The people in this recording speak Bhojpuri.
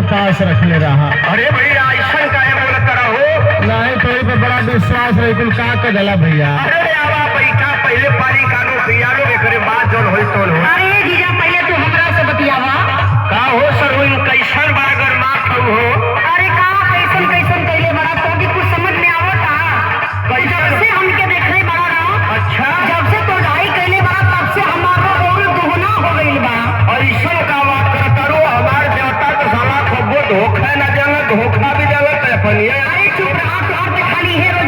पास रखले रहा। अरे भैया, ऐसा काहे बोलत रहो? नहीं, तोरी पे बड़ा विश्वास रही, कुल का कर दला भैया। अरे आवा पैसा पहले पानी कानो पिया लो, एकरे बाद जोन होई तोन हो। अरे जीजा, पहले तू हमरा से बतियावा। का हो सर, कैसन बड़ा गरमा हो? अरे का कैसन कैसन कैले बड़ा, तो भी कुछ समझ में आवता? जब से हमके देखले बड़ा ना। अच्छा। जब से तो ढाई कैले बड़ा, तब से हमारो और दुगना हो गइल बा। ऐसा का बात करता रो? हमार देवता तो साला खब्बो धोखा न जाना, धोखा भी जाना तो अपन ये। अरे चुप रहा, तोहर पे खाली है।